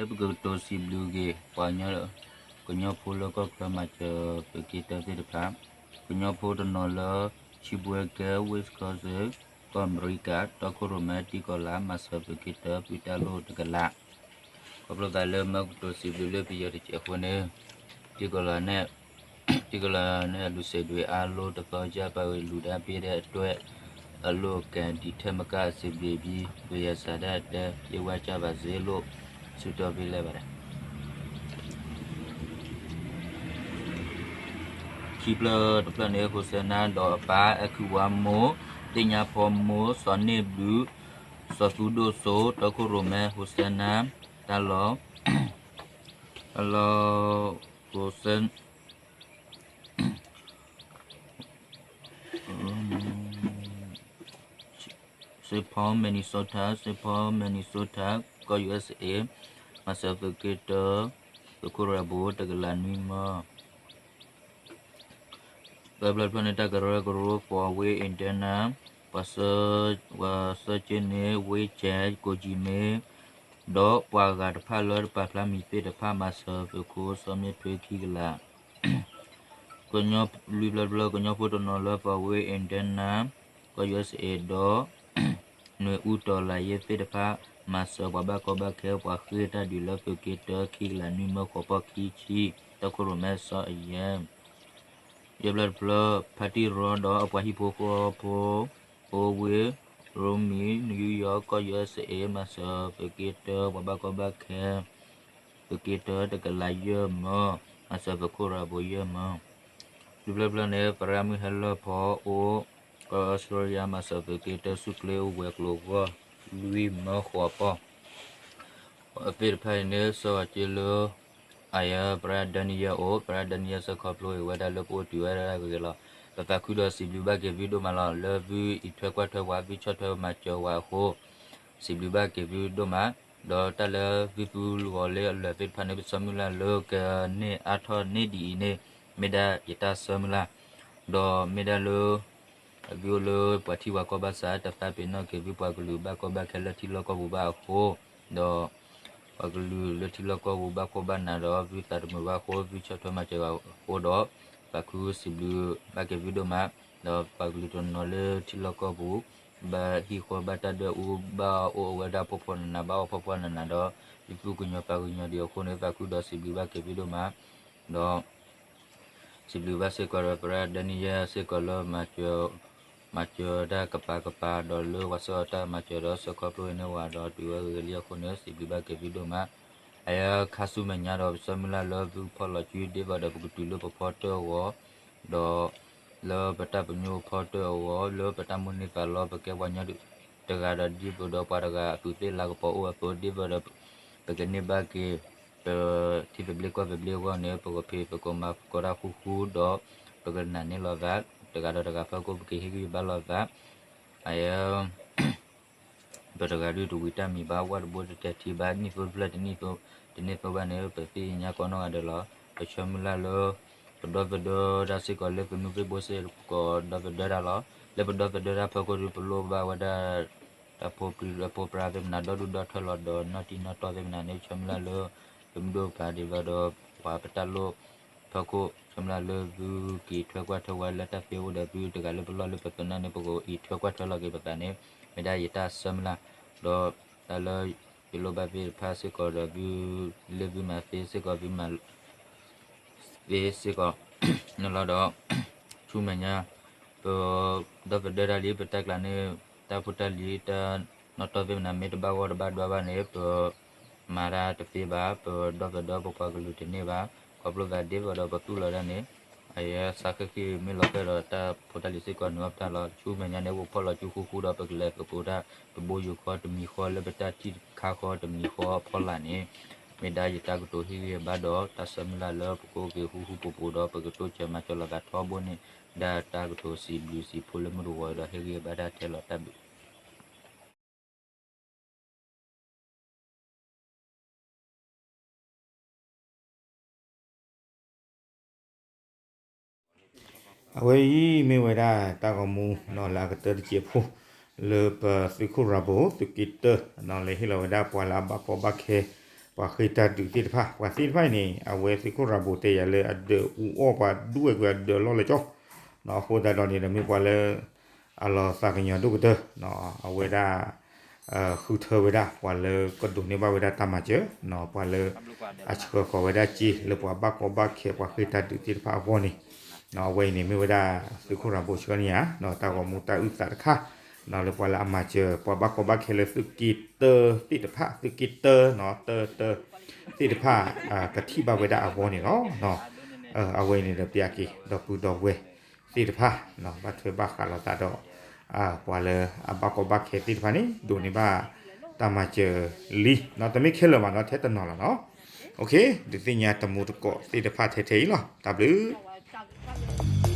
ပကတိၤစံးဘျုးဂ့ၤ ပှၤကညီဖိလၢကီၢ်ချၢမၤစၢၤသုးက့တၢသ့ၣ်တဖၣ်, ကညီဖိတနီၤလၢ ဆံဘှဲကဲ Wisconsin ကီၢ်အမဲရကၤ တီခိၣ်ရိၣ်မဲတံၢ်ကီၤလၤ မၤစၢၤသုးက့တၢ ဖုတၢ်လိၣ်တကလး, ခီဖျိသးလၢမၢကတိၤစံးဘျုးလၢပယီၤတစဲးအဃိန့ၣ်, တံၢ်ကီၤလၤန့ၣ် တံၢ်ကီၤလၤန့ၣ် အလူၤစဲးဒွဲၣ်အါလိတသီယၢ် ပာ်ဂ့ၢ်လူၤဒၣ်ပ့ၢ်ဒဲးအတွဲၣ် အလိၣ်ကဲဒံးထဲမကၢ်အစံးဘျုးဘံ ပယီၤစးဒၣ်တဲ ယ့ၢ်ဝါကၢ်ဘၣ်စ့လိၣ် ဆူတီၢ်ဖဲလဲၣ်ဘၣ်ဒဲး ခံဖျၢၣ်တဖျၢၣ်န့ၣ် ဟိစဲနါဒီးအပၢ် အဲၣ်ခုဝါမိၢ် သ့ၣ်ညါဖီမိၢ် စီၤန့ၢ်ဘျုး စီၤသူဒိၣ်စိ တီခိၣ်ရိၣ်မဲ ဟိစဲနါ တၢ်လီၢ် တၢ်လီၢ် ဟိစဲ Saint Paul Minnesota, Saint Paul Minnesota ကီၢ် U S A, မၤစၢၤသုးက့တၢ သုးခိၣ်ရၤဘိ တကလးနွံမၢ ပျၢၤဖျၢၣ်န့ၣ် တၢ်ကရၢကရိ Fort Wayne Indiana, ပှၤဆှၢက့ၤန့ၣ် ဝ့ကဲ ကိးကံမ့ၢ် ဒီးပှၤဂၤတဖၣ်လၢတပာ်ဖျါမံၤသ့ၣ်တဖၣ် မၤစၢၤသုးခိၣ်စီၤမ့ၣ်ထွ့ခံကလး လွံၢ်ဖျၢၣ်တဖျၢၣ် ကညီဖိတနီၤလၢ Fort Wayne Indiana ကီၢ် U S A ဒီး နွေဦးတော်လှန်ရေးသ့ၣ်တဖၣ် မၤစၢၤပှၤဘၣ်ကီဘၣ်ခဲ ပှၤဃ့ၢ်တၢ်ဒုးလၢသုးက့တၢ ခံကလးနွံမၢ ဃိးပီၢ်ခံဆံ တီခိၣ်ရိၣ်မဲစီၤအယဲၢ် ယဲၢ်ဖျၢၣ်တဖျၢၣ် ဖါတံၢ်ရီဒီးအပှၤဟံၣ်ဖိဃီဖိ အိၣ်ဝ့ၢ် ရိမံၤ New York ကီၢ် U S A မၤစၢၤသုးက့တၢ ပှၤဘၣ်ကီဘၣ်ခဲ သုးက့တၢ တကလးယဲၢ်မၢ မၤစၢၤသုးခိၣ်ရၤဘိယဲၢ်မၢ လွံၢ်ဖျၢၣ်တဖျၢၣ်န့ၣ် ပရၢမုၢ်ဟဲလၢၢ်ဖီအိၣ် ကီၢ်အီစထြ့လယါ မၤစၢၤသုးက့တၢ ဆူၣ်ချ့အိၣ်ဝဲၤကျိၤဂီၢ် လွံၢ်မၢဃိးပီၢ် အသ့ၣ်တဖၣ်အံၤန့ၣ် ဆှၢအီၤက့ၤလၢ အယဲၢ် ပရၢဒၢနံယဲၢ်အိၣ် ပရၢဒၢနံယဲၢ် ဆၢခီဖျိအံၤဝဲဒၣ်လၢပအိၣ်တုၤဝဲဒၣ်ဂ့ၤလီၤ. ပသးခုဒီးစံးဘျုးဘၣ်က့ၤသုဒိၣ်မးလီၤ. လၢသုအံးထွဲကွၢ်ထွဲပှၤ သုဆီၣ်ထွဲမၤစၢၤဝဲအဃိ စံးဘျုးဘၣ်က့ၤသုဒိၣ်မး, ဒီးတၢ်လၢသုသူလီၤလၢအလၢာ်သ့ၣ်တဖၣ်န့ၣ် ပဆၢမုၢ်လၢ်လၢကန့ၢ်အါထီၣ်န့ၢ်ဒ်အံၤန့ၣ် မ့ၢ်ဒၣ်ယတၢ်ဆၢမုၢ်လၢ်, ဒီးမ့ၢ်ဒၣ်လၢ အသုအိၣ်လၢပှၤထံပှၤကီၢ်ဘၣ်ဆၣ် တသးပ့ၤနီၣ်က့ၤသုပှၤကလုာ်ဘၣ်ကီဘၣ်ခဲလၢထံလီၢ်ကီၢ်ပူၤဘၣ်အဃိ, ဒီး ပှၤကလုာ်လၢထံလီၢ်ကီၢ်ပူၤဘၣ်ခိၣ်ဘၣ်နၢ်ဒီး သုသးတမုာ်ဘၣ်အဃိ သုဆီၣ်ထွဲမၤစၢၤအဃိဒီး သးခုစံးဘျုးဘၣ်က့ၤသုဒိၣ်မး, ဒီးပှၤကလုာ်တနီၤလၢထံလီၢ်ကီၢ်ပူၤ ဘၣ်ဟံၣ်ဃီဘၣ်တၢ်ဒၢအူ ဘၣ်အိၣ်အဝဲဒၣ်ဖှီၣ်ဖှီၣ်နးနး ဘၣ်အီၣ်ဖှီၣ်ဖှီၣ်နးနးဒီး သုသူကညီၤပာ်ကညီၤဒံးအဃိန့ၣ် သးခုဒီးစံးဘျုးဘၣ်က့ၤသုဒိၣ်မး, ဒီး စံးဘျုးဘၣ်စ့ၢ်ကီးဒီး ပရၢဒၢနံယဲၢ်စ့ၢ်ကီးလၢ မၤစၢၤတၢ်ကပၤကပၤ ဒီးလၢပှၤဆှၢအီၤတၢ်မၤစၢၤဒီး ဆှၢခီဖျိအံၤန့ၣ်ဝဲဒီးတုၤဝဲဂ့ၤဂ့ၤလံအဃိန့ၣ် စံးဘျုးဘၣ်က့ၤသုဒိၣ်မး, အယဲခါဆူမဲာ်ညါဒီး ပဆၢမုၢ်လၢ်လၢသုဖီၣ်လီၤစုဒ့ဘၣ်ဒီး ပကတုၤလၢပဖီတၢၣ်အဂီၢ်, ဒီး လၢပတၢ်ပညိၣ်ဖီတၢၣ်အဂီၢ် လၢပတၢ်မိၣ်န့ၢ်သးလီ ပကဲပှၤကညီတဂၤဒီးဒ်သိးဒီးပှၤတဂၤအသူးသ့ၣ်လၤကပီၤအိၣ်အသိးဒ်သိးဒီး ပကန့ၢ်ဘၣ်က့ၤ ပထံသဘျ့ကီၢ်သဘျ့အဂီၢ်န့ၣ် ပကဖံးသကိးမၤသကိးတၢ်ဃူဃူဒီး ပကနာ်န့ၢ်လိာ်သး တဂၤဒီးတဂၤဖီခိၣ် ပကဟ့ၣ်ဂံၢ်ဘါလိာ်သး အယဲ ပတဂၤဒုးတဝံၤတၢ်မံၤဘၣ် ဝၣ်တဘိတတဲာ်ထံဘၣ် နံၣ်သိတဖျၢၣ်တနံၣ်သိ တန့ၢ်သိဘၣ်န့ၣ် ပသ့ၣ်ညါကိးနီၢ်ဂၤဒဲးလီၤ. ပဆၢမုၢ်လၢ်လၢ ပဒီသဒၢတၢ်စ့ၢ်ကီးလၢသုးမုၢ်သံၣ်ဘိစ့ၢ်ကီးဒီသဒၢတၢ်လီၤ. လၢပဒီသဒၢတၢ်ဖီခိၣ်ဒုး ပလိၣ်ဘၣ်ဝဲဒၣ် တၢ်ဖိပြံဖိပြါသ့ၣ်မနၤ ဒီဒူၣ်ဒီထၢလီၤဒီး နီၢ်တံၢ်နီၢ်တီၢ်သ့ၣ်မနၤန့ၣ် ပဆၢမုၢ်လၢ်လၢ သုးမုၢ်ဒိၣ်ပၤဒ်သိးဒီး ပှၤပတၢ်လိၣ်ဖီခိၣ် ဆၢမုၢ်လၢ်လၢသုကအံးထွဲကွၢ်ထွဲဝဲလၢတၢ်သ့အိၣ်ဒီးသုတဂၤလၢပလီၢ်လၢပသနၢၣ်န့ၣ် ပကအံးထွဲကွၢ်ထွဲလီၤက့ၤပသးန့ၣ် မ့ၢ်ဒၣ်ယတၢ်ဆၢမုၢ်လၢ် ဒီးတၢ်လၢ ယလိၣ်ဘၣ်သ့ၣ်တဖၣ်စ့ၢ်ကီးဒီးသု လၢသုမၤသ့စ့ၢ်ကီး သုမၤ သ့စ့ၢ်ကီး န့ၣ်လီၤဒီး ဆူမဲာ်ညါ ပဒီသဒၢတၢ်လံ ပတၢ်ကျးန့ၣ် တၢ်ဖိတၢ်လံၤ တၢ်နီၣ်တီၢ်သ့ၣ်မနၤ မ့ၢ်တဘၣ်ဂီၢ်တဘၣ်ဒွါဘၣ်န့ၣ် ပမၤတၢ်တသ့ဘၣ် ပဒီသဒၢပပှၤကလုာ်တန့ၢ်ဘၣ် ခီဖျိသးဒ်သိးဒီးပသူၣ်လီၤဒၣ်န့ၣ် အယဲစးဃ့ၢ်ဃ့ၢ်မ့ၢ်လီၤဃဲၤဒီးတၢ်ဖိတၢ်လံၤစ့ၢ်ကီးန့ၣ်အီၤပတၢ်လီၤ ဆူမဲာ်ညါန့ၣ် ပဖီၣ်လီၤစုဃူဃူဒီး ပကလဲၤသကိးတၢ်တဘိယူၢ်ဃီတမံၤဃီလၢပတၢ်ထံၣ်တခါဃီတမံၤဃီအဖီလာ်န့ၣ် မ့ၢ်ဒၣ်ယတၢ်ကတိၤဟ့ၣ်ဂံၢ်ဘါဒီး တၢ်ဆၢမုၢ်လၢ်လၢပကအိၣ်က့ၤဃူဃူဖိးဖိးဒီး ပကတိစၢၤမၤစၢၤလိာ်သးထီဘိန့ၣ် ဒၣ်တၢ်ကတိၤစံးဘျုးစံးဖှိၣ်လၢမုၢ်တဂီၤဒီး ဟ့ၣ်ဂံၢ်ဘါတၢ်ထဲလီၤတၢ်ဘျုး အဝဲအံၤမ့ၢ်ဝဲဒၣ်တၢ်ဂီၤမူနီၤလၢအကတၢၢ်တစဲးဖိ လၢပသုးခိၣ်ရၤဘိ သုးက့တၢ နီၤလၢဟ့ၣ်လီၤဝဲဒၣ်ပှၤလၢအဘၣ်ကီဘၣ်ခဲ ပှၤဃ့တၢ်ဒုးသ့ၣ်တဖၣ် ပှၤသ့ၣ်တဖၣ်အံၤန့ၣ် အဝဲသုးခိၣ်ရၤဘိတဲယၤလၢအဒၢးအူအီၣ်ပှၤဒွဲၣ်ကွံာ်အဒၢးလီၢ်လၢကၠီ, အဃိသတးဒီးန့ၣ်ဒီးမ့ၢ်ပှၤလၢ အလီၤသးကညီၤဒိၣ်ကတၢၢ်, အဝဲဒၣ် ဃုထၢဝဲဒၣ်ပှၤလၢကဒိးန့ၢ်ဘၣ်ဝဲဒၣ်တၢ်မၤစၢၤ, ပှၤလၢ အဆှၢဃီၤဝဲဒၣ်စ့လၢပှၤဘၣ်ကီဘၣ်ခဲပှၤဃ့တၢ်ဒုးသ့ၣ်တဖၣ်အဂီၢ်န့ၣ်, အဝဲအံၤန့ၣ်မ့ၢ်ဝဲဒၣ်သုးခိၣ်ရၤဘိဆှၢန့ၢ်ဧါ, တၢ်ဂီၤမူတၢ်အုၣ်သးတခါ လၢပှၤလၢအမၤစၢၤ ပှၤဘၣ်ကီဘၣ်ခဲလၢသုးက့တၢသ့ၣ်တဖၣ် သုးက့တၢ တၢ တၢ သ့ၣ်တဖၣ် ကထံၣ်ဘၣ်ဝဲဒၣ်အဂီၢ်န့ၣ်လီၤ. အဝဲအံၤန့ၣ်ဒီးပျၢ်က့ၤ ဒီပုၢ်ဒီဝဲၢ်သ့ၣ်တဖၣ် ဘၣ်ထွဲဘၣ်ဃးလိာ်သးဒီး ပှၤလၢအဘၣ်ကီဘၣ်ခဲသ့ၣ်တဖၣ်န့ၣ် ဒိးန့ၢ်ဘၣ်တၢ်မၤစၢၤလံ, တမ့ၢ်ခဲလၢာ်ဘၣ်နီၤ ထဲတနီၤလီၤနီၤ. ဒုးသ့ၣ်ညါတမူတကိးသ့ၣ်တဖၣ်ထဲထဲအံၤလီၤ. တၢ်ဘျုး